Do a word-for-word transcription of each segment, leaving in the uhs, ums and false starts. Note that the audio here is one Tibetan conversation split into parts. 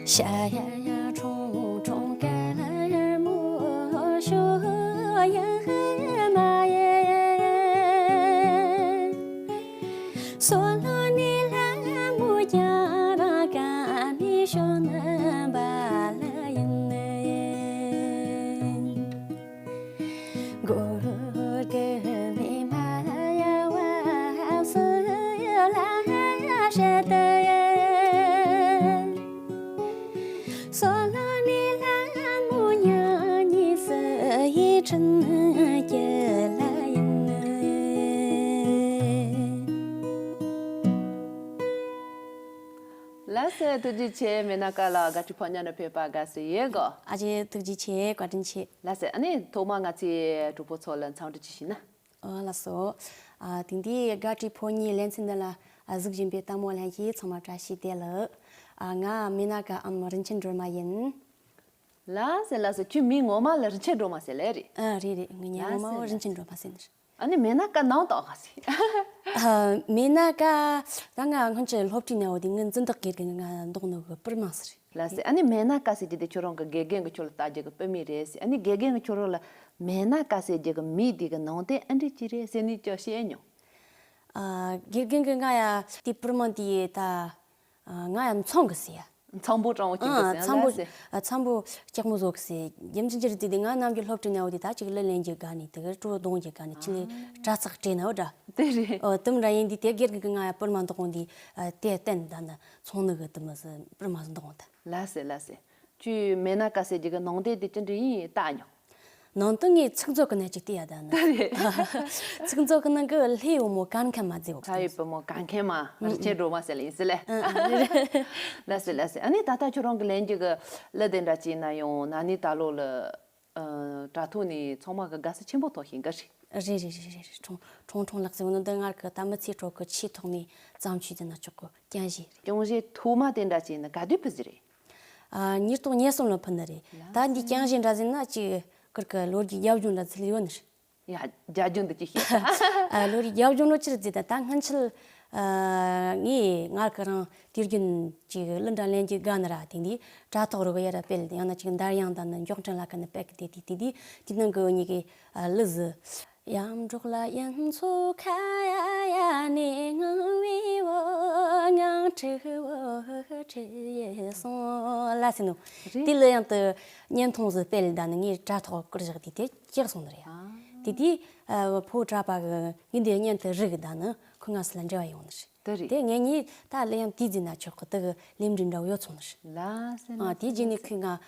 ཤ་ཡ་ཡ་ཁྲུང་ཁྲུང་དཀར་མོ་ཤོ་ཡ་མ་ཡ། སོ་ལོ་ནི་ལྷ་མོ་རྒྱ་ར་ཀ་མི་ཤོ་ན་བ་ལ་ཡིན། གོ་གེ་ནི་མ་ཡ་བ་སུ་ལ་ཤ་ད་ཡ། སོ་ལོ་ནི་ལྷ་མོ་ཉ་ཉི་སི་ཡི་ཁྲིན་ཀྱི་ལ་ཡིན། ལགས་སོ། ཐུགས་རྗེ་ཆེ། མེ་ན་ཀ་ལགས། དགའ་སྤྲོའི་ཕོ་ཉ་ནས་ཕེབས་པར་དགའ་བསུ་ཡོད་གོ། ཨ་ཅེ་ཐུགས་རྗེ་ཆེ། བཀའ་དྲིན་ཆེ། ལགས་སོ། ཨ་ནི་ཐོག་མར་ང་ཚོའི་གྲོགས་པོ་ཚོ་ལ་འཚམས་འདྲི་ཅིག་ཞུས་ན། ཨ་ལགས་སོ། ཨ་དེང་དུས་དགའ་སྤྲོའི་ཕོ་ཉའི་ལེ་ཚན་འདི་ལ་ཨ་གཟིགས་བཞིན་པའི་ལྟད་མོ་ལྷན་རྒྱས་ཚང་མ་བཀྲ་ཤིས་བདེ་ལེགས། ཨ་ང་མེ་ན་ཀ་ཨམ་རིན་ཆེན་སྒྲོལ་མ་ཡིན། ལགས་སོ་ལགས་སོ། ཁྱོད་མིང་ངོ་མ་ལ་རིན་ཆེན་སྒྲོལ་མ་ཟེར་ལེ་རེད། ཨ་རེད་རེད། ངའི་མིང་ངོ་མ་ལགས་སོ་རིན་ཆེན་སྒྲོལ་མ་ཟེར་ནི་རེད། ཨ་ནི་མེ་ན་ཀ་ནང་དུ་ག་ཟེར། ཨ་མེ་ན་ཀ་ད་ང་སྔོན་ཆད་སློབ་གྲྭའི་ནང་འོ་དེ་ངའི་འཛིན་བདག་དགེ་རྒན་གྱིས་ང་འདོགས་ནོ་གི་པུར་མ་ཟེར། ལགས་སོ། ཨ་ནི་མེ་ན་ཀ་ཟེར་རྒྱུ་དེ་ཁྱོད་རང་གི་དགེ་རྒན་གྱིས་ཁྱོད་ལ་བཏགས་རྒྱུ་གི་པུར་མིང་རེད་ཟེར། ཨ་ནི་དགེ་རྒན་གྱིས་ཁྱོད་རང་ལ་མེ་ན་ཀ་ཟེར་རྒྱུ་གི་མིང་དེ་གི་ནང་དོན་ཨ་འདྲ་ཅིག་རེད་ཟེར་ནས་ཅིག་བཤད་མྱོང་། ཨ་དགེ་རྒན་གྱིས་ང་ཡ་དེ་པུར་མ་དེ་ད་ཨ་ང་ཡ་མཚང་གི་ཟེར་ཡ། མཚམས་པོ་སྤྲང་བོ་ཅིག་ཨ་གི་ཟེར་མཚམས་པོ་ལ་ཟེར། མཚམས་པོ་སྐྱག་མོ་བཟོ་གི་ཟེར། རྒྱུ་མཚན་ཅི་རེད་དེ་དེ་ང་ནམ་རྒྱུན་སློབ་གྲྭའི་ནང་འོ་དེ་ད་ཅིག་གླུ་ལེན་རྒྱུ་དགའ་ནི་དེ་གི་སྤྲོ་བོ་གཏོང་རྒྱུ་དགའ་ནི་ཅི་ལས་གྲྭ་ཚག་སྤྲད་ན་འོ་འདྲ། དེ་རེད། ཨོ་དེ་མོ་འདྲ་ཡིན་དུས་དེ་དགེ་རྒན་གྱིས་ང་ཡ་པུར་མ་འདོགས་འོང་དེ་ཨ་དེ་བསྟན་ད་ནི་ཚོང་ནི་གི་དེ་མོ་ཟེར་པུར་མ་ཟེར་འདོགས་འོང་ད། ལགས་སོ་ལགས་སོ། ཁྱོས་མེ་ན་ཀ་ཟེར་རྒྱུ་གི་ནང་དོན་དེ་ཅི་འདྲ་ཡིན་བལྟས་མྱོང་། ནང་དོན་ངས་ཚིག་མཛོད་གི་ནང་ཅིག་བལྟས་ཡ་ད་ནི། ད་རེད། ཚིག་མཛོད་གི་ནང་གི་ལྷའི་བུ་མོ་གར་མཁན་མ་ཟེར་བ། ལྷའི་བུ་མོ་གར་མཁན་མ་རིན་ཆེན་སྒྲོལ་མ་ཟེར་ལེ་ཡིན་ཟེར་ལེ། ཨ་ཨ་རེད། ལགས་སོ་ལགས་སོ། ཨ་ནི་ད་ལྟ་ཁྱོད་རང་གི་ལེན་རྒྱུ་གི་གླུ་དེ་འདྲ་ཅིག་ན་ཡང་ན་ནིང་ད་ལོ་ལ་ཨ་དྲ་ཐོག་ནས་ཚང་མ་གི་དགའ་བསུ་ཆེན་པོ་ཐོབ་ཤིང་གི་རེད། རེད་རེད་རེད་རེད། ཁྲུང་ཁྲུང་ཁྲུང་ལགས་ཟེར་བ་ནི་འདི་སྔར་གི་ད་མི་ཚེ་ཁྲོད་གི་ཆེས་ཐོག་ནས་བརྩམས་ཆོས་ཟེར་ན་ཆོག་གི་རྐྱང་གཞས་རེད། རྐྱང་གཞས་ཐོག་མ་དེ་འདྲ་ཅིག་ནི་ག་དུས་ཕུལ་ཟིག་རེད། ཨ་ཉིས་སྟོང་ཉེར་གསུམ་ལོ་ཕུལ་ནི་རེད། ད་འདི་རྐྱང་གཞས་འདྲ་ཟེར་ན་ཅིག་ཁིར་གི་ལོ་རྒྱུས་རྒྱབ་ལྗོངས་འདྲ་ཚིག་ཡོད་ནི་རེད། ཡ་རྒྱབ་ལྗོངས་འདི་ཅི་ཤེས། ཨ་ལོ་རྒྱབ་ལྗོངས་ལོ་ཅི་རེད་ཟེར་ད་ད་སྔོན་ཆད་ཨ་ངས་ང་གི་རང་དུས་རྒྱུན་ཅིག་གླུ་འདྲ་ལེན་རྒྱུ་དགའ་ནི་ར། དེ་འདི་དྲ་ཐོག་རུ་གི་ཡ་ར་སྤེལ་ཡང་ན་ཅིག་འདར་དབྱངས་དང་ནི་མགྱོགས་འཕྲིན་ལ་ཁ་ནི་སྤེལ་གི་དེ་དེ་དེ་དེ་དེ་ནང་གི་གཉིས་ཀའི་ཨ་གླུ་ཟིག་ཡ་འབྲོག་ལ་ཡིན་ཚོ་ཁ་ཡ་ཡ་ནི་ངང་བའི་བོ་ངང་ཁྲི་བོ་ཁྲི་ཡེ་སོང་ལ་ཟེར་ནོ། རེད། དེ་ལ་ཡང་དུ་བརྙན་ཐུང་ཟིག་སྤེལ་ད་ནི་ངས་དྲ་ཐོག་བསྐུར་བཞག་དེ་དེ་གྱེར་སོང་ནི་རེད། ཨ། དེ་དེ་ཨ་ཕོ་བྲག་པ་གི་ངའི་འདི་བརྙན་དུ་རིག་ད་ནི་ཁོ་ང་སི་ལ་འབྲེལ་བ་ཡོང་ནི་རེད། དེ་རེད། དེ་ངེད་གཉིས་ད་གླུ་དབྱངས་དེ་ཟིན་ན་ཆོག་གི་དེ་གི་ལས་འབྲས་འདྲ་བོ་ཡོད་སོང་ནི་རེད། ལ་ཟེར་ན་ཨ་དེ་རྗེས་ནས་ཁོས་ང་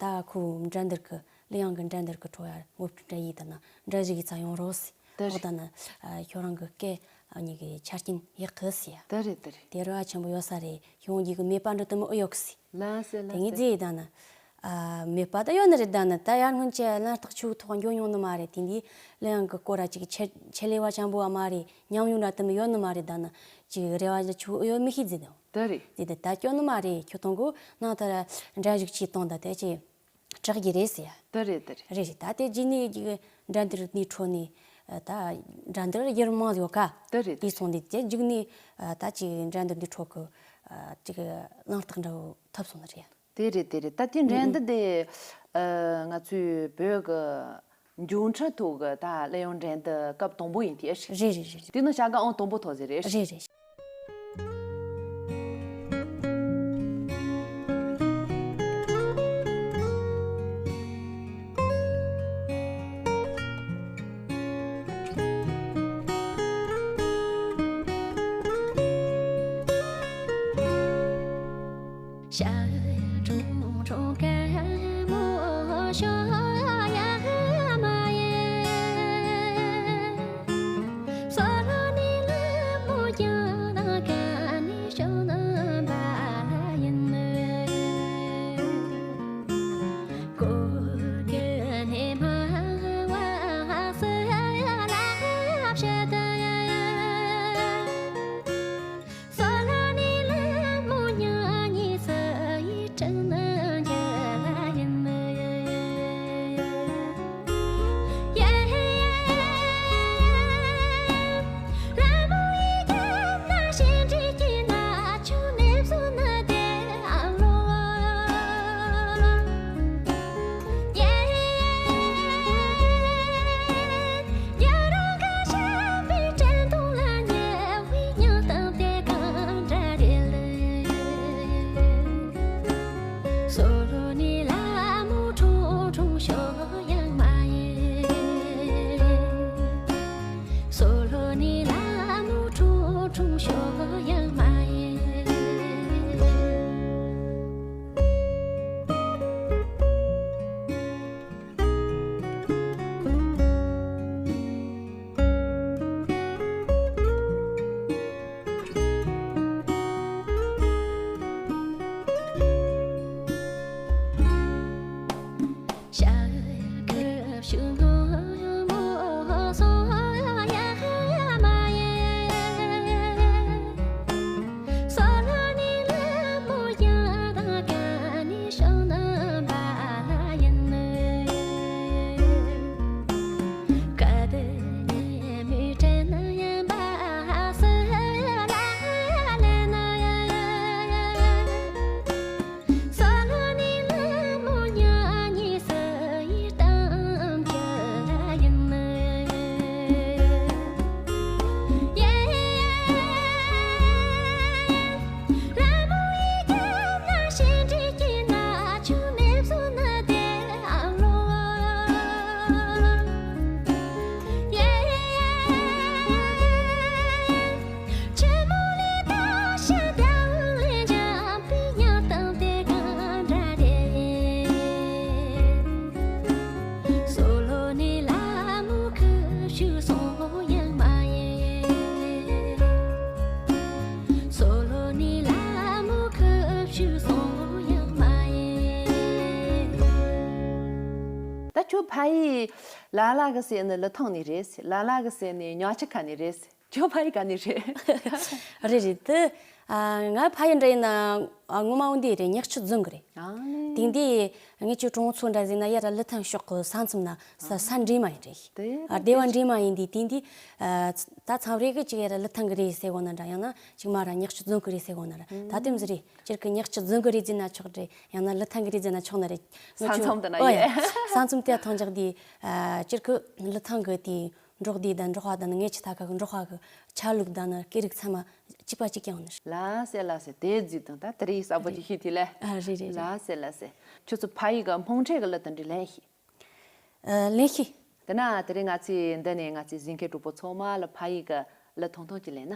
ད་ཁོ་འགྲན་བསྡུར་གི་གླུ་དབྱངས་གི་འགྲན་བསྡུར་གི་ཁྲོད་ཡར་ངོ་སྤྲོད་འདྲ་ཡིན་ད་ན་འདྲ་ཞིག་ཡིན་ཙང་ཡོང་རོགས་ཟེར། དེ་འོ་རེད། ད་ན་ཨ་ཁྱོད་རང་གི་སྐད་ཨ་གཉིས་ཀྱི་ཆ་རྐྱེན་ཡག་གི་ཟེར་ཡ། དེ་རེད་དེ་རེད། དེ་རེ་བ་ཆེན་པོ་ཡོད་ས་རེད། ཁྱོད་ཀྱི་གི་མེད་པ་འདྲ་དེ་མོ་ཨེ་ཡོད་གི་ཟེར། ལ་ཟེར་ལ་དེ་ངས་ཟེར། རྫི་ཡི་ད་ན། ཨ་མེད་པ་ད་ཡོད་ནི་རེད་ད་ནི། ད་ཡར་སྔོན་ཆད་གླེང་སྟེགས་ཆུ་ཐོག་འགྱོ་མྱོང་ནི་མ་རེད། དེ་འདི་གླུ་དབྱངས་གི་སྐོར་ར་ཅིག་ཆེ་ཆེད་ལས་བ་ཅང་པོ་བ་མ་རེད། ཉམས་མྱོང་འདྲ་དེ་མོ་ཡོད་ནི་མ་རེད་ད་ནི། ཅིག་རེ་བ་ཅིག་ཆུ་ཡོད་མི་ཤེས་ཟེར་དང་། དེ་རེད། ཟེར་ཏེ་ད་སྐྱོ་ནི་མ་རེད། ཁྱོད་ཐོང་གོ་ནང་ཐར་འདྲ་ཞིག་ཅིག་གཏོང་ད་དེ་ཅིག་དྲག་གི་རེད་ཟེར་ཡ། དེ་རེད་དེ་རེད། རེད་རེད། ད་དེ་རྗེས་ནས་ཀྱི་འགྲན་བསྡུར་ནས་འཕྲོ་ནས་ད་འགྲན་བསྡུར་རྒྱུན་མང་ཡོད་ཀ། དེ་རེད་དེ། དེ་སོང་དེ་དེ་མཇུག་ནས་ད་ཅིག་འགྲན་བསྡུར་འདི་འཕྲོ་གི་ཅིག་གླེང་སྟེགས་འདྲ་བོ་ཐོབ་སོང་ནི་རེད། དེ་རེད་དེ་རེད། ད་དེ་འགྲན་བསྡུར་དེ་ང་ཚོའི་བོད་ཀྱི་འབྱུང་འཕྲོད་ཐོག་གི་ད་གླུ་དབྱངས་འགྲན་བསྡུར་སྐབས་དང་པོ་ཡིན་ཏེ། རེད་རེད་རེད། དེ་ནི་བྱ་དགའ་ཨང་དང་པོ་ཐོབ་ཟེར་རེད། རེད་རེད། 索罗尼拉木冲冲小羊妈耶，索罗尼拉木冲冲小羊妈耶。ད་ཁྱོད་ཕ་ཡི་ལ་ལ་གི་སྲས་ནི་ལི་ཐང་ནས་རེད། ལ་ལ་གི་སྲས་ནི་ཉག་ཆུ་ཁ་ནས་རེད། ཁྱོད་ཕ་ཡི་ག་ནས་རེད། རེད་རེད་དེ། ཨ། ང་ཕ་ཡི་འདྲ་ཡིན་ན། ཨ། ངོ་མ་འོན་ཏེ་རེད། ཉག་ཆུ་རྫོང་གི་རེད། ཨ་ནི། དེང་དུས་ངེད་ཀྱི་གྲོང་ཚོ་འདྲ་ཟིག་ན་ཡ་ར་ལི་ཐང་ཕྱོགས་གི་ས་མཚམས་ན་ས་ས་འདྲེས་མ་ཡིན་རེད། དེ་ཨ། སྡེ་བ་འདྲེས་མ་ཡིན་དུས་དེང་དུས། ཨ། ད་མཚམས་རེ་གི་ཅིག་ཡ་ར་ལི་ཐང་གི་རེད་ཟེར་གོ་ན་འདྲ། ཡང་ན་ཅིག་མ་ར་ཉག་ཆུ་རྫོང་གི་རེད་ཟེར་གོ་ན་ར། ད་དེ་མོ་ཟིག་རེད། སྤྱིར་གི་ཉག་ཆུ་རྫོང་གི་རེད་ཟེར་ན་ཆོག་རེད། ཡང་ན་ལི་ཐང་གི་རེད་ཟེར་ན་ཆོག་ནི་རེད། ས་མཚམས་དེ་ན་ཨོ་ཡ། ཡོད། ས་མཚམས་དེ་མཐོང་ཆག་དུས། ཨ། སྤྱིར་གི་ལི་ཐང་གི་དེ། འབྲོག་སྡེ་དང་འབྲོག་པ་དང་ངེད་ཀྱི་ད་ག་གི་འབྲོག་པ་གི་ཆ་ལུགས་དང་ནི་སྐད་རིགས་ཚང་མ་གཅིག་པ་གཅིག་རྐྱང་ནི། ལ་སེ་ལ་སེ། དེ་རྫིག་དང་ད་དེ་རིགས་གསལ་པོ་ཅིག་ཤེས་ཐུབ་ལེ། ཨ། རེད་རེད་རེད། ལ་སེ་ལ་སེ། ཁྱོད་ཚོ་ཕ་ཡུལ་གི་ཕུང་ཁྲེ་གི་གླུ་དེ་འདྲ་ལེན་ཤེས། ཨ། ལེན་ཤེས། དེ་ན་དེ་རིང་ང་ཚོས་འདི་ནས་ང་ཚོའི་གཟིགས་མཁན་གྲོགས་པོ་ཚང་མ་ལ་ཕ་ཡུལ་གི་གླུ་ཐུང་ཐུང་ཅིག་ལེན་ན།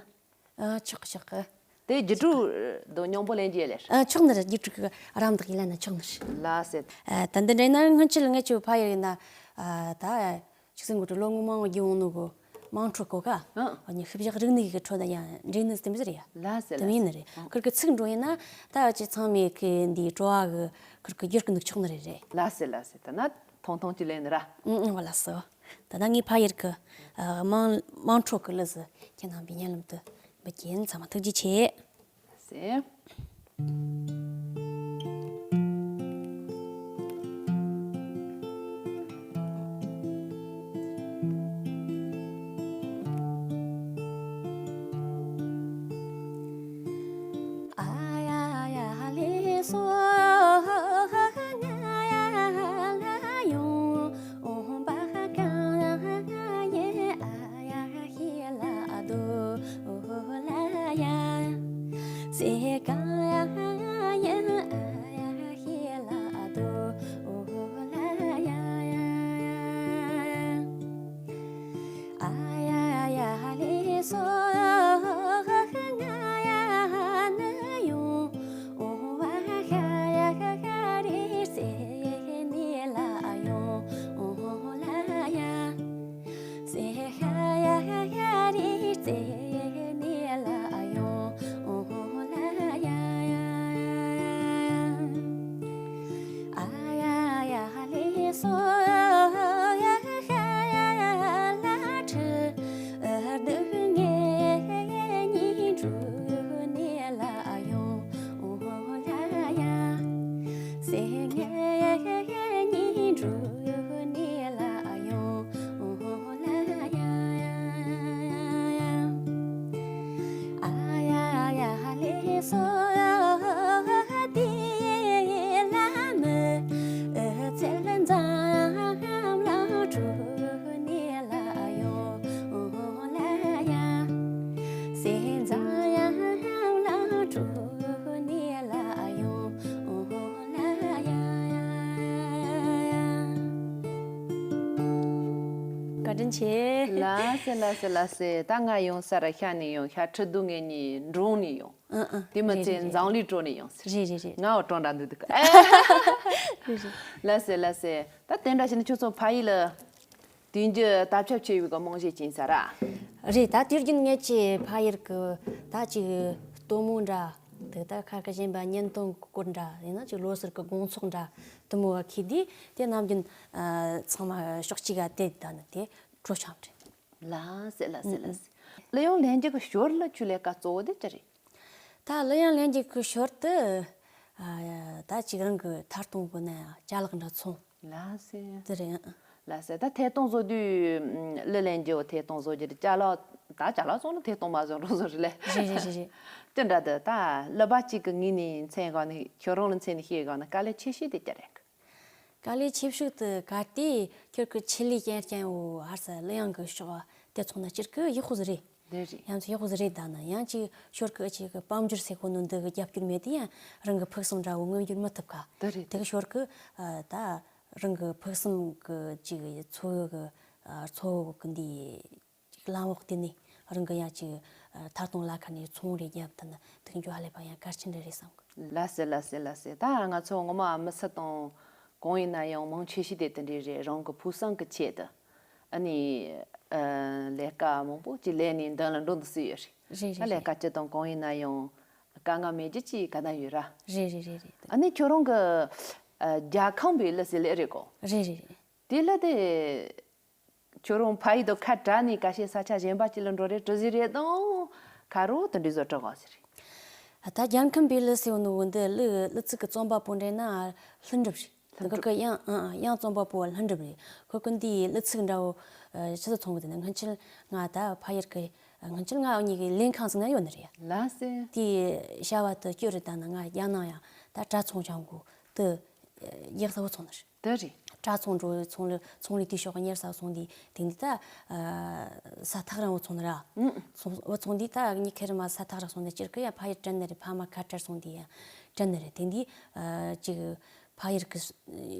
ཨ། ཆོག་ཆོག་གི། དེ་རྒྱུད་དྲུག་དང་མཉམ་པོ་ལེན་རྒྱུ་ལེ། ཨ། ཆོག་ནི་རེད། རྒྱུད་དྲུག་གི་རམ་འདེགས་ལེན་ན་ཆོག་ནི་རེད། ལ་སེ། ཨ། ད་འདི་འདྲ་ཡིན་ན་སྔོན་ཆད་ལ་ངེད་ཀྱི་ཕ་ཡུལ་ཡིན་ན། ཨ། ད། ཆུ་སྲིན་གོ་ཁྲོ་ལོ་ངོ་མང་བོ་རྒྱུ་འོང་ནོ་གོ། མང་ཁྲོ་གོ་ཀ་ཨ་ནི་ཤུབ་བཞག་རིག་གནས་ཀྱི་ཁྲོད་ན་ཡང་འདྲེས་ནི་དེ་མི་ཟེར་ཡ། ལ་སེ་དེ་མི་ཡིན་ནི་རེད། ཨ། ཁིར་གི་ཚིག་འགྲོ་ཡིན་ན་ད་ཅི་ཚང་མས་ཁི་འདི་བྲོ་བ་གི་ཁིར་གི་རྒྱུར་གི་འདུག་ཆོག་ནི་རེད་རེད། ལ་སེ་ལ་སེ། ད་ན་ཐུང་ཐུང་ཅིག་ལེན་ནི་ར། ཨང་ཨང་། བ་ལ་སོ། ད་ན་ངའི་ཕ་ཡུལ་གི། ཨ། མང་མང་ཁྲོ་གི་གླུ་ཟིག་ཁྱེད་རྣམ་པའི་སྙན་ལམ་དུ་འབུལ་གྱིན། ཚང་མ་ཐུགས་རྗེ་ཆེ། ཟེར། བཀྲིན་ཆེ། ལགས་སེ་ལགས་སེ་ལགས་སེ། ད་ང་ཡོང་ས་ར་ཤར་ནས་ཡོང་། ཤར་ཁྲི་གདུགས་ངེད་གཉིས་འགྲོ་ནས་ཡོང་། ཨང་ཨང་། དེ་མ་རེད་ཚད་རེད་རེད། འཛམ་གླིང་གྲོལ་ནས་ཡོང་ཟེར། རེད་རེད་རེད། ང་བ་གྲོང་འདྲ་འདུག་འདུག་ཨ། རེད་རེད། ལགས་སེ་ལགས་སེ། ད་དེ་འདྲ་བྱས་ན་ཁྱོད་ཚོ་ཕ་ཡུལ་ལ་དུས་རྒྱུན་དར་ཁྱབ་ཆེ་བའི་གི་རྨང་གཞི་ཅིག་ཡིན་ས་ར། རེད། ད་དུས་རྒྱུན་ངེད་ཀྱི་ཕ་ཡུལ་གི་ད་ཅིག་སྟོན་མོ་འདྲ། དེ་ད་ཁ་ཁ་གཞན་པ་གཉེན་སྟོན་གི་སྐོར་འདྲ་ཡིན་ན་ཅིག་ལོ་གསར་གི་དགོང་ཚོགས་འདྲ་དུ་མོ་བ་ཁེ་དེ་དེ་ནམ་རྒྱུན་ཨ་ཚང་མ་ཕྱོགས་གཅིག་ག་དེ་ད་ནི་དེ་གྲོ་འཆམ་རེད། ལགས་སེ་ལགས་སེ་ལགས་སེ། གླུ་དབྱངས་ལྷན་རྒྱས་ཀྱི་ཞོར་ལ་ཁྱོད་ལས་ཀ་གཙོ་བོ་དེ་ཅི་རེད། ད་གླུ་དབྱངས་ལྷན་རྒྱས་ཀྱི་ཞོར་དུ་ཨ་ད་ཅིག་རང་གི་ཐད་གཏོང་གི་ན་ཅ་ལག་འདྲ་ཚོང་། ལགས་སེ། དེ་རེད། ལགས་སེ། ད་ཐད་གཏོང་བཟོ་དུས་ཨམ་གླུ་ལེན་རྒྱུ་ཐད་གཏོང་བཟོ་རྒྱུ་རེད། ཅ་ལག་ད་ཅ་ལག་བཙོང་ན་ཐད་གཏོང་མ་བཟོ་འགྲོ་བཟོ་རེད་ལེ། རེད་རེད་རེད་རེད། དེ་འདྲ་དུ་ད་གླུ་པ་གཅིག་གི་ངོས་ནས་མཚན་གང་ནས་ཁྱོད་རང་ལ་མཚན་ནས་བཤད་གང་ན་དཀའ་ལས་ཆེ་ཤོས་དེ་ཅི་རེད། དཀའ་ལས་ཆེ་ཤོས་དེ་ག་དེ་ཁྱོད་ཀྱི་ཆེད་ལས་རྐྱང་རྐྱང་འོ་ཧར་ས་གླུ་དབྱངས་གི་ཕྱོགས་དེ་ཚོང་ན་སྤྱིར་གི་ཡག་པོ་ཟིག་རེད། དེ་རེད། ཡང་ཚོ་ཡག་པོ་ཟིག་རེད། ད་ནི་ཡང་ཅིག་ཞོར་གི་ཅིག་གི་དཔལ་འབྱོར་སེ་ཁོ་ནོ་འདི་གི་རྒྱབ་སྐྱོར་མེད་དེ་ཡང་རང་གི་ཕུགས་བསམ་འདྲ་བོ་མངོན་འགྱུར་མི་ཐུབ་ཁ། དེ་རེད། དེ་གི་ཞོར་གི་ཨ་ད་རང་གི་ཕུགས་བསམ་གི་ཅིག་འཚོ་བའི་གི་ཨ་འཚོ་བའི་གི་འདི་ཅིག་ལམ་འོག་དེ་ནས་རང་གི་ཡང་ཅིག་ཨ་ཐད་གཏོང་ལ་ཁ་ནས་ཚོང་རེ་རྒྱབ་ད་ནི་དེ་གི་འགྱོ་ཧ་ལས་པ་ཡང་གལ་ཆེན་རེ་རེད་བསམ་གི། ལགས་སེ་ལགས་སེ་ལགས་སེ། ད་ང་ཚོ་ངོ་མ་མི་སུ་དང་གང་ཡིན་ན་ཡང་མང་ཆེ་ཤོས་དེ་དེ་འདྲས་རེད། རང་གི་ཕུགས་བསམ་གི་ཆེད་དུ་ཨ་ནི་ཨ་ལས་ཀ་མང་པོ་ཅིག་ལས་ནས་མདུན་ལ་འགྲོ་འདུག་སྲིད་ཡོད་རེད། རེད་ད་རེད་ལས་ཀ་རེད། ཅི་དང་གང་ཡིན་ན་ཡང་དཀའ་ངལ་མེད་རྒྱུ་ཅིག་ག་ན་ཡོད་ར། རེད་རེད་རེད་རེད། ཨ་ནི་ཁྱོད་རང་གི་ཨ་རྒྱལ་ཁམས་པའི་གླུ་ཟེར་ལེ་རེད་གོ། རེད་རེད་རེད། དེ་གླུ་དེ་ཁྱོད་རང་ཕ་ཡུལ་དུ་ཁ་བྲལ་ནས་ཁ་ཤས་ས་ཆ་གཞན་པ་ཅིག་ལ་འགྲོ་རེ་འགྲོ་ཟིག་རེད་དང་། ཁ་རོག་དེ་འདྲའི་བཟོ་གྲྭ་གང་ཟིག་རེད། ད་རྒྱལ་ཁམས་པའི་གླུ་ཟེར་བ་ནོ་བོ་འདི་གླུ་གླུ་ཚིག་གི་རྩོམ་པ་པོ་འདྲ་ན་ལྷུན་གྲུབ་རེད། ལྷུན་གྲུབ། ཁོ་གི་དབྱངས་ཨང་ཨང་དབྱངས་རྩོམ་པ་པོ་ལྷུན་གྲུབ་རེད། ཁོ་གི་འདིའི་གླུ་ཚིག་འདྲ་བོ་ཆི་ཟིག་ཚོང་གི་དེ་ནི་སྔོན་ཆད་ང་ད་ཕ་ཡུལ་གི་སྔོན་ཆད་ང་འུ་གཉིས་ཀྱི་ལས་ཁང་ཟིག་ན་ཡོད་ནི་རེད། ལགས་སེ། དེའི་བྱ་བ་དུ་སྐྱོ་རེ་ད་ནི་ང་རྒྱ་ནང་ཡང་ད་དྲ་ཚོང་བྱང་གོ་དུ་ཡག་ས་བོ་ཚོང་ནི་རེད། དེ་རེད། དྲ་ཚོང་འགྲོ་ཚོང་ལ་ཚོང་ལས་དུས་ཤོག་གཉེར་ས་སོང་དུས་དེང་དུས་ད་ས་ཐག་རིང་བོ་ཚོང་ནི་ར། ཨུ། ཚོང་བོ་ཚོང་དུས་ད་ངས་ཁེ་རི་མ་ས་ཐག་རིང་སོང་ནི་སྤྱིར་གི་ཡ་ཕ་ཡུལ་དྲན་ནི་རེད། ཕ་མ་ཁ་བྲལ་སོང་དུས་ཡ་དྲན་ནི་རེད། དེང་དུས་ཅིག་ཕ་ཡུལ་གི་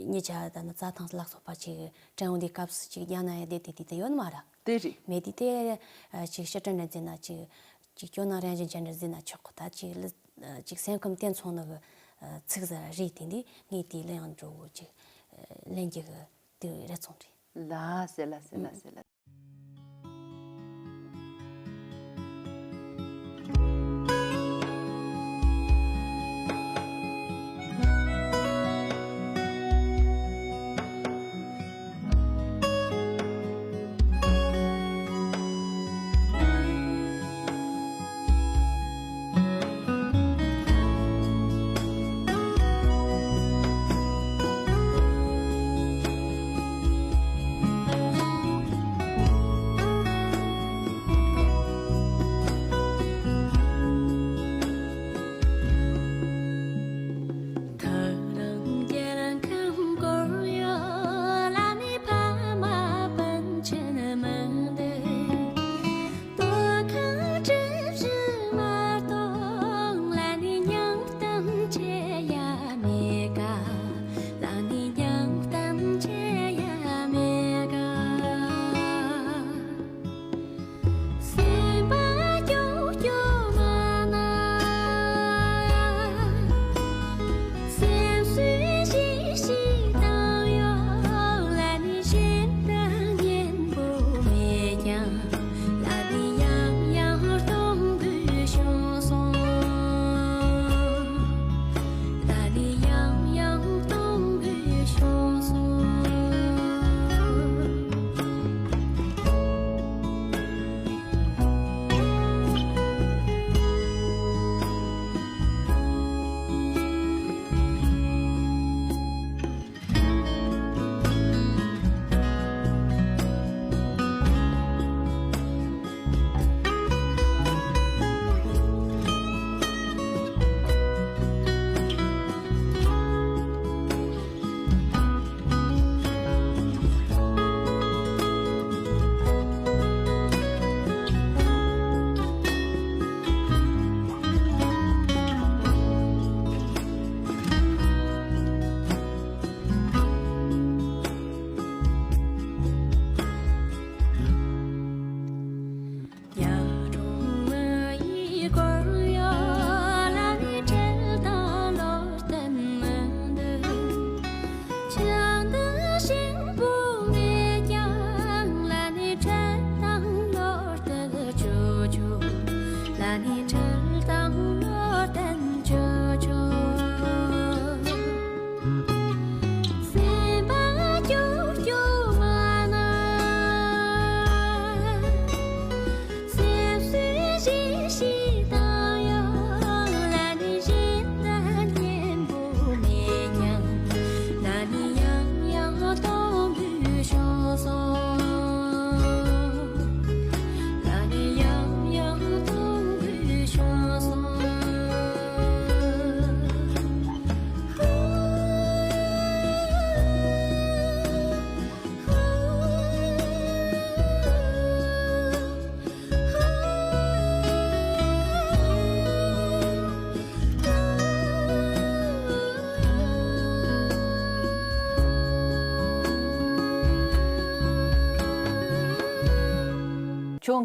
ཉེ་ཆ་ད་ནི་རྩྭ་ཐང་ལག་སོགས་པ་ཅིག་དྲན་འོང་དུས་སྐབས་སུ་ཅིག་རྒྱ་ནག་ཡ་བསྡད་དེ་དུས་དེ་ཡོད་ནི་མ་ར། དེ་རེད། མེད་དུས་དེ་ཅིག་ཕྱི་དྲན་ནི་ཟེར་ན་ཅིག་ཅིག་སྐྱོ་སྣང་རང་བཞིན་ཅན་འདྲ་ཟེར་ན་ཆོག་གི། ད་ཅིག་ལི་ཅིག་སེམས་ཁམས་བརྟན་སོང་ནི་གི་ཚིག་ཟ་རེད། དེ་འདི་ངས་དེ་ལ་ཡང་འགྲོ་གི་ཅིག་ལེན་རྒྱུ་གི་དེ་རེ་ཚོང་རེད། ལགས་སེ་ལགས་སེ་ལགས་སེ་ལགས།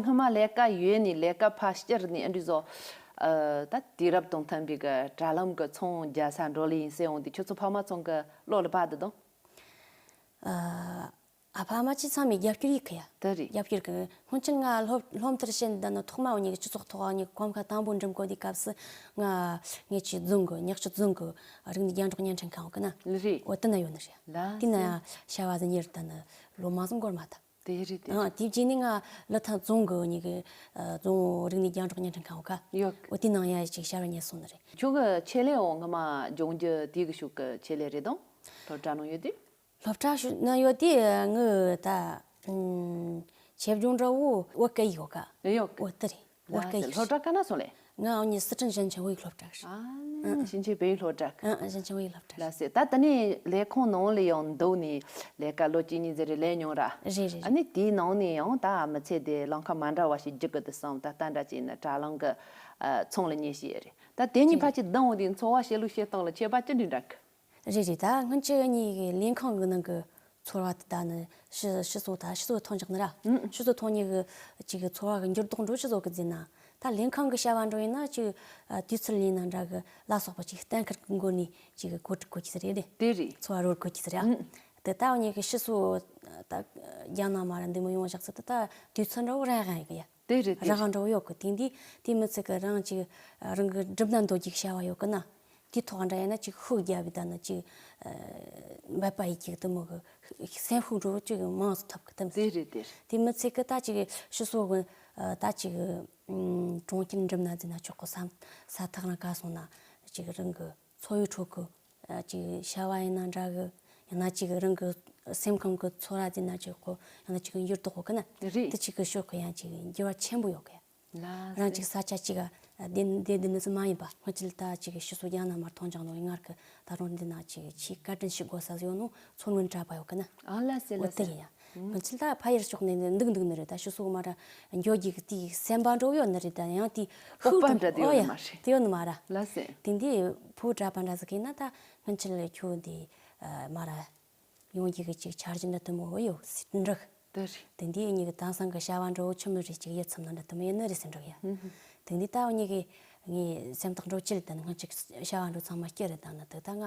སྔོན་མ་ལས་ཀ་ཡོད་ནི་ལས་ཀ་ཕར་བསྐྱུར་ནི་ཨ་འདྲ་བཟོ། ཨ། ད་དུས་རབས་དང་མཐུན་པའི་གི་དྲ་ལམ་གི་ཚོང་རྒྱག་ས་འགྲོ་ལེ་ཡིན་ཟེར་འོང་དུས་ཁྱོད་ཚོ་ཕ་མ་ཚང་གི་བློ་ལ་བབས་འདུག་དང་། ཨ། ཨ་ཕ་མ་ཅི་ཚང་མས་རྒྱབ་སྐྱོར་ཡིན་གི་ཡ། དེ་རེད། རྒྱབ་སྐྱོར་གི། སྔོན་ཆད་ང་སློབ་སློབ་མཐར་ཕྱིན་འདི་ནི་ཐོག་མ་འོ་ཉི་གི་སྤྱི་ཚོགས་ཐོག་འོ་ཉི་གི་གོམ་ཁ་དང་པོ་འགྲིམ་གོ་དུས་སྐབས་སུ་ང་ངེད་ཀྱི་རྫོང་གི་ཉག་ཆུ་རྫོང་གི་རིག་གནས་རྒྱང་སྒྲོག་བརྙན་འཕྲིན་ཁང་འོ་གི་ན། རེད། འོ་དེ་ན་ཡོད་ནི་རེད། ལ་དེ་ན་སེ། ཡ་བྱ་བ་ཟིན་ཉེར་ད་ནི་ལོ་མ་ཟིན་འགོར་མ་ཐལ། དེ་རེད་དེ། ཨ། དེ་རྗེས་ནས་ང་ལི་ཐང་རྫོང་གི་འོ་ཉི་གི་ཨ་རྫོང་རིག་གནས་རྒྱང་སྒྲོག་བརྙན་འཕྲིན་ཁང་འོ་ག་ཡོད། འོ་དེ་ནང་ཡ་ཅིག་བྱ་བ་ཉན་སོང་ནི་རེད། ཁྱོད་གི་ཆེད་ལས་འོ་ངོ་མ་སྦྱོང་རྒྱུ་དེ་གི་ཤུགས་གི་ཆེད་ལས་རེད་དང་། སློབ་གྲྭ་ནང་ཡོད་དུས། སློབ་གྲྭ་ཞུ་ན་ཡོད་དེ་ངི་ད་ཨུམ་ཆེད་སྦྱོང་འདྲ་བོ་བོད་སྐད་ཡིག་ཡོད་ག་ཡོད་གི། འོ་དེ་རེད། བོད་ལ་སྐད་ཡིག་སློབ་གྲྭ་ག་ན་སོང་ལེ། ང་འོ་ཉི་སི་ཁྲོན་ཞིང་ཆེན་བོད་ཡིག་སློབ་གྲྭ་གི། ཨ་ནི་ཞིང་ཆེན་བོད་ཡིག་སློབ་གྲྭ་གི། ཨ་ཨ་ཞིང་ཆེན་བོད་ཡིག་སློབ་གྲྭ། ལ་སེ། ད་དེ་ནས་ལས་ཁུངས་ནང་ལ་ཡང་འདུག་ནས་ལས་ཀ་ལོ་གཅིག་གཉིས་ཟེར་རེ་ལས་མྱོང་ར། རེད་རེད་རེད། ཨ་ནི་དེའི་ནང་ནས་ཡང་ད་མི་ཚེ་དེ་ལམ་ཁ་མ་འདྲ་བ་ཞིག་རྒྱུག་གི་འདུག་བསམ། ད་ལྟ་འདྲ་བྱས་ན་དྲ་ལམ་གི་ཨ་ཚོང་ལ་མཉེས་བྱས་རེད། ད་དེ་གཉིས་ཕར་ཅིག་བསྡོམས་འོང་དུས་འཚོ་བ་བྱེད་ལུགས་བྱེད་སྟངས་ལ་ཁྱད་པར་ཅི་འདྲ་འདྲ་གི། རེད་རེད། ད་སྔོན་ཆད་ངེད་ཀྱི་ལས་ཁང་གི་ནང་གི་ཚོར་བ་དེ་ད་ནི་ཕྱི་ཕྱི་སོ་ད་ཕྱི་སོ་ཐོན་ཅག་ནི་ར། ཨང་། ཕྱི་སོ་ཐོན་ཉི་གི་ཅིག་གི་ཚོར་བ་གི་འགྱུར་ལྡོག་འགྲོ་ཕྱི་སོ་གི་ཟེར་ན། ད་ལས་ཁང་གི་བྱ་བ་འགྲོ་ཡིན་ན་ཅིག་ཨ་དུས་ཚོད་ལས་ན་འདྲ་གི་ལ་སོགས་པ་ཅིག་གཏན་འཁེལ་གི་མགོ་ནས་ཅིག་གི་གོ་སྒྲིག་གོ་གི་ཟེར་རེད་རེད། དེ་རེད། ཚོར་བ་རོལ་གོ་གི་ཟེར་ར། ཨང་། དེ་ད་ཉི་གི་ཕྱི་སོ་ད་རྒྱ་ནག་མ་ར་འདི་མོ་ཡོང་བཞག་ཚེ་ད་ད་དུས་ཚོད་འདྲ་བོ་རང་གང་ཡི་གི་ཡ། དེ་རེད་དེ། རང་འདྲ་བོ་ཡོད་གི། དེང་དུས་དེ་མི་ཚེ་གི་རང་ཅིག་རང་གི་སྒྲུབ་ན་འདོད་ཀྱི་བྱ་བ་ཡོད་གི་ན། དེ་ཐོག་འདྲ་ཡིན་ན་ཅིག་ཤུགས་རྒྱབ་པའི་ད་ནི་ཅིག་འབད་པ་ཡི་ཅིག་དུ་མོ་གི་སེམས་ཤུགས་འགྲོ་ཅིག་མང་སུ་ཐོབ་གི་དམ། དེ་རེད་དེ། དེ་མི་ཚེ་གི་ད་ཅིག་ཕྱི་སོ་གི་ད་ཅིག་གྲོང་ཁྱེར་འགྲིམ་ན་ཟིན་ན་ཆོག་གི་བསམ་ས་ཐག་རང་ག་སོང་ན་ཅིག་རང་གི་འཚོ་བའི་ཁྲོད་གི་ཅིག་བྱ་བ་ཡིན་ན་འདྲ་གི། ཡང་ན་ཅིག་རང་གི་སེམས་ཁམས་གི་ཚོར་བ་དེ་ན་ཅིག་གོ། ཡང་ན་ཅིག་འགྱུར་ལྡོག་གོ་གི་ན། རེད། དེ་ཅིག་གི་ཤོག་གི་ཡང་ཅིག་འགྱུར་བ་ཆེན་པོ་ཡོད་གི། ལ་རང་ཅིག་ས་ཆ་ཅིག་ག་དེ་དེ་དེ་ནི་ཙི་མ་ཡིན་པ། སྔོན་ཆད་ད་ཅིག་ཕྱི་སོ་རྒྱ་ནག་མར་ཐོན་ཅང་ནོ་ཡིན་ངར་གི་ད་རུང་འདི་ན་ཅིག་ཆེས་བཀའ་དྲིན་ཞིག་དགོས་ས་ཡོད་ནོ་མཚོ་སྔོན་གྲྭ་པ་ཡོད་གི་ན། ཨ་ལ་སེ་ལ་འོ་དེ་སེ། ཡིན་ཡ། སྔོན་ཆད་ད་ཕ་ཡུལ་ཕྱོགས་ནས་འདུག་འདུག་ནི་རེད། ད་ཕྱི་སོ་མ་ར་འགྱོ་རྒྱུ་གི་དེའི་སེམས་པ་འགྲོ་ཡོད་ནི་རེད། ད་ཡང་དེ་སྤོབས་པ་འདྲ་དེ་ཡོད་ནི་མ་རེད། དེ་ཡོད་ནི་མ་ར། ལ་སེ། དེ་འདི་ཕོ་གྲྭ་པ་འདྲ་ཟིག་གིས་ན་ད་སྔོན་ཆད་ལས་ཁྱོད་འདི་མ་ར་ཡོང་རྒྱུ་གི་ཅིག་འཆར་གཞི་འདྲ་དུ་མོ་ཡོད་སྲིད་འགྲིག་དེ་རེད། དེ་འདི་གཉིས་ཀྱི་དེང་སང་གི་བྱ་བ་འགྲོ་ཆི་མོ་རེད་ཅིག་ཡིད་ཚིམ་ན་འདྲ་དུ་མོ་ཡིན་ནི་རེད་སྲིད་འགྲིག་ཡ། དེ་འདི་ད་འུ་གཉིས་ཀྱི་ངའི་སེམས་ཐག་འགྲོ་ཅི་རེད། ད་ནི་སྔོན་ཅིག་བྱ་བ་འགྲོ་ཚང་མ་སྐྱིད་རེད། ད་ནི་དེ་ད་ང་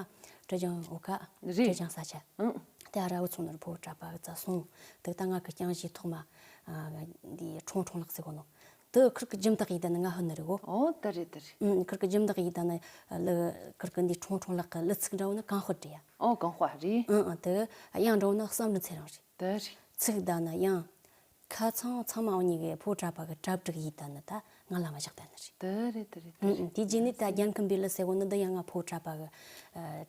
ཀྲེ་ཅང་འོ་ཀ་རེད། ཀྲེ་ཅང་ས་ཆ་ཨང་། དེ་ཨ་ར་འུ་ཚོ་ནོར་ཕོ་གྲྭ་པ་གི་རྩ་སོང་། དེ་ད་ང་གི་རྐྱང་གཞིས་ཐོག་མ་ཨ་འདི་ཁྲོང་ཁྲོང་ལགས་ཟེར་གོ་ནོ། དེ་ཁིར་གི་ཇིམ་དག་ཡིན་ད་ནི་ང་ཧོན་ནི་རེད་གོ། ཨོ་ད་རེད་ད་རེད། ཨང་། ཁིར་གི་ཇིམ་དག་ཡིན་ད་ནི་ལི་ཁིར་གི་འདི་ཁྲོང་ཁྲོང་ལགས་གི་ལི་ཚིག་འདྲ་བོ་ནི་གང་ཧོད་རེད་ཡ། ཨོ་གང་ཧོད་རེད། ཨང་ཨང་། དེ་དབྱངས་འདྲ་བོ་ནི་བསམ་རུ་ཚེ་རིང་རེད། དེ་རེད། ཚིག་དང་ནི་དབྱངས། ཁ་ཚང་ཚང་མ་འུ་གཉིས་ཀྱི་ཕོ་གྲྭ་པ་གི་གྲ་སྒྲིག་ཡིན་ད་ནི་ད་ང་ལ་མ་བཞག་ད་ནི་རེད། དེ་རེད་དེ་རེད་དེ་རེད། དེ་རྗེས་ནས་ད་རྒྱལ་ཁམས་པའི་ལི་ཟེར་གོ་ནི་འདི་ཡང་ང་ཕོ་གྲྭ་པ་གི་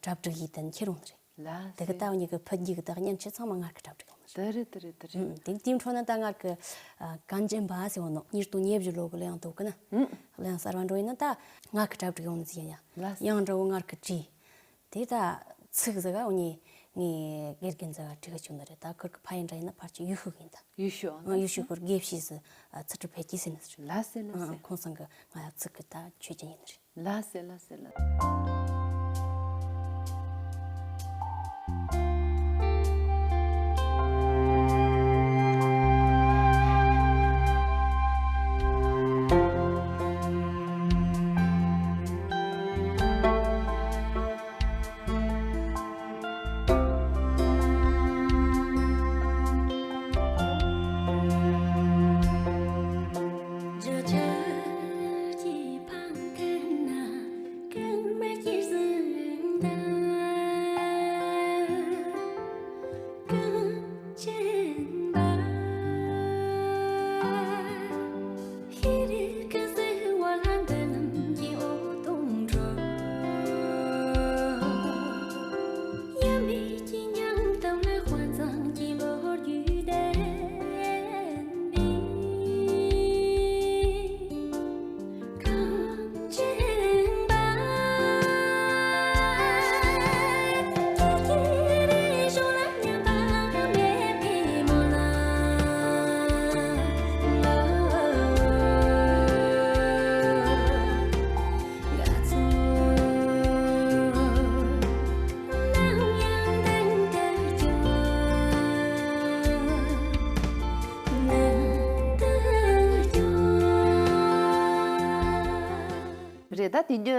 གྲ་སྒྲིག་ཡིན་ད་ནི་ཁྱེད་རང་ནི་རེད། ལ་དེ་གི་ད་འུ་གཉིས་ཀྱི་ཕུ་རྒྱུད་ཀྱི་ད་གཉེན་ཆེ་ཚང་མ་ངར་གི་གྲ་སྒྲིག་ཡོང་ནི་རེད། དེ་རེད་དེ་རེད་དེ་རེད། དེ་དེའི་འཕྲོ་ན་ད་ངར་གི་གན་ཇེ་འབའ་ཟེར་གོ་ནོ་ཉིས་སྟོང་ཉེར་བཞི་ལོ་གི་གླུ་དབྱངས་ཐོག་གི་ན། གླུ་དབྱངས་གསར་བ་འགྲོ་ཡིན་ན་ད་ངར་གི་གྲ་སྒྲིག་ཡོང་ནི་ཟེར་ཡ། ལ་དབྱངས་འདྲ་བོ་ངར་གི་བྲིས། དེ་ད་ཚིག་ཟིག་ག་འུ་གཉིས་ངའི་དགེ་རྒན་ཟིག་ག་དྲི་ག་བཅུག་ནི་རེད། ད་ཁིར་གི་ཕ་ཡུལ་འདྲ་ཡིན་ན་ཕར་ཆེ་ཡུལ་ཤུལ་གི་ཡིན་ད། ཡུལ་ཤུལ་ཨ། ཡུལ་ཤུལ་གི་དགེ་བཤེས་ཟིག་ཚུལ་ཁྲིམས་འཕེལ་རྒྱས་ཟེར་ནི་ཟིག་རེད། ལ་སེ་ལ་སེ། ཁོང་ཚང་གི་ང་ཡ་ཚིག་གི་ད་ཆོས་ཅན་ཡིན་ནི་རེད། ལ་སེ་ལ་སེ་ལ། ད་དེ་རྒྱུ་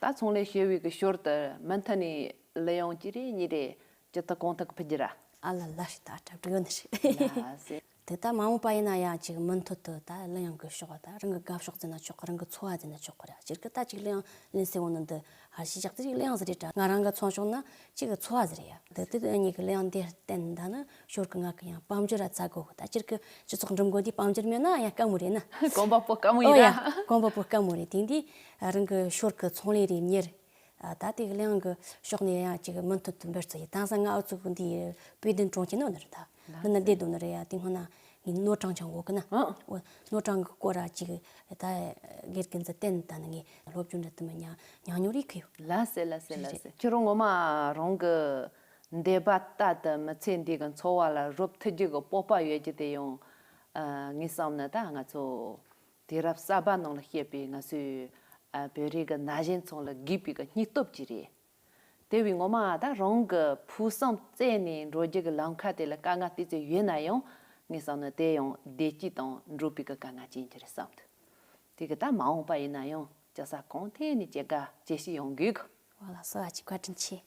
ད་ཚོང་ལས་བྱེད་པའི་གི་ཞོར་དུ་མུ་མཐུད་ནས་གླུ་དབྱངས་ཅི་རེད་གཉིས་རེད་ཅི་ད་གང་ཐུབ་ཕུལ་རྒྱུ་ར། ཨ་ལ་ལ་ཞིག་ད་གྲབས་འགྲོ་ནི་རེད། ལ་སེ། དེ་ད་མ་འོངས་པ་ཡིན་ན་ཡང་ཅིག་མུ་མཐུད་དུ་ད་གླུ་དབྱངས་གི་ཕྱོགས་ད་རང་གི་དགའ་ཕྱོགས་ཟེར་ན་ཆོག་གི། རང་གི་འཚོ་བ་ཟེར་ན་ཆོག་གི་ར། སྤྱིར་གི་ད་ཅིག་གླུ་དབྱངས་ལེན་སེ་འོང་ནི་འདི་ཧར་ཤི་ཞག་ཅིག་གླུ་དབྱངས་ཟེར་རེད་དྲ། ང་རང་གི་ཚོང་ཕྱོགས་ན་ཅིག་གི་འཚོ་བ་ཟེར་ཡ། དེ་དེ་གཉིས་ཀྱི་གླུ་དབྱངས་འདི་བསྟན་ད་ནི་ཞོར་གི་ང་གི་ཡང་དཔལ་འབྱོར་ར་ཚ་དགོས་གི། ད་སྤྱིར་གི་སྤྱི་ཚོགས་འགྲིམ་དགོས་དུས་དཔལ་འབྱོར་མེད་ན་ཡང་དཀའ་མོ་རེད་ན། གོམ་པ་སྤོ་དཀའ་མོ་ཨོ་ཡིན་ཡ་ར། གོམ་པ་སྤོ་དཀའ་མོ་རེད། དེ་འདི་རང་གི་ཞོར་གི་ཚོང་ལས་རེད་གཉེར། ཨ་ད་དེ་གི་གླུ་དབྱངས་གི་ཕྱོགས་ནས་ཡང་ཅིག་མུ་མཐུད་དུ་འབད་རྩོལ་ཡིན། དེང་སང་ང་ཨུ་ཚུགས་འདི་དཔེ་དོན་གྲོང་ཁྱེར་ནང་ནས་རེད་ད། ལགས་ནི་ན་སེ། བསྡད་འདུག་ནི་རེད་ཡ། དེ་སྔོན་ན་ངའི་ནོར་གྲངས་ཀྱང་འོག་གི་ན། ཨ། འོ་ནོར་གྲངས་གི་སྐོར་ར་ཅིག་ད་སྒེར་གི་འཛི་བསྟན་ད་ནི་ངའི་སློབ་སྦྱོང་འདྲ་དུ་མི་ཉག་ཉག་ཉོ་རིགས་ཁུ་ཡོད། ལགས་སེ་ལགས་སེ་ལགས་སེ། ཁྱོད་རང་ངོ་མ་རང་གི་འདས་པ་ལྟ་དུ་མི་ཚེ་འདི་གི་འཚོ་བ་ལ་རོབ་ཐུབ་རྒྱུ་གི་སྤོབས་པ་ཡོད་རྒྱུ་དེ་ཡང་ཨ་ངས་བསམ་ན་ད་ང་ཚོ་དུས་རབས་གསར་པ་ནང་ལ་སྐྱེས་པའི་ང་ཚོའི་ཨ་བོད་རིགས་ཀྱི་ན་གཞོན་ཚོ་ལ་དགོས་པའི་གི་སྙིང་སྟོབས་ཅིག་རེད། དེ་བས་ངོ་མ་ད་རང་གི་ཕུགས་བསམ་བཙལ་ནས་འགྲོ་རྒྱུ་གི་ལམ་ཁ་དེ་ལ་དཀའ་ངལ་ཏོག་ཙམ་ཡོད་ན་ཡང་ངས་བསམ་ན་དེ་ཡང་བདེ་སྐྱིད་དང་འགྲོགས་པའི་གི་དཀའ་ངལ་ཅན་གྱི་རེད་བསམ་འདུག་དེ་གི་ད་མ་འོངས་པ་ཡིན་ན་ཡང་སྐྱེ་ས་གང་ཐད་ནས་སྐྱེ་དགའ་སྐྱེ་ཤི་ཡོང་དགོས་གི། ཨོ་ལགས་སོ། ཨ་ཅེ་བཀའ་དྲིན་ཆེ།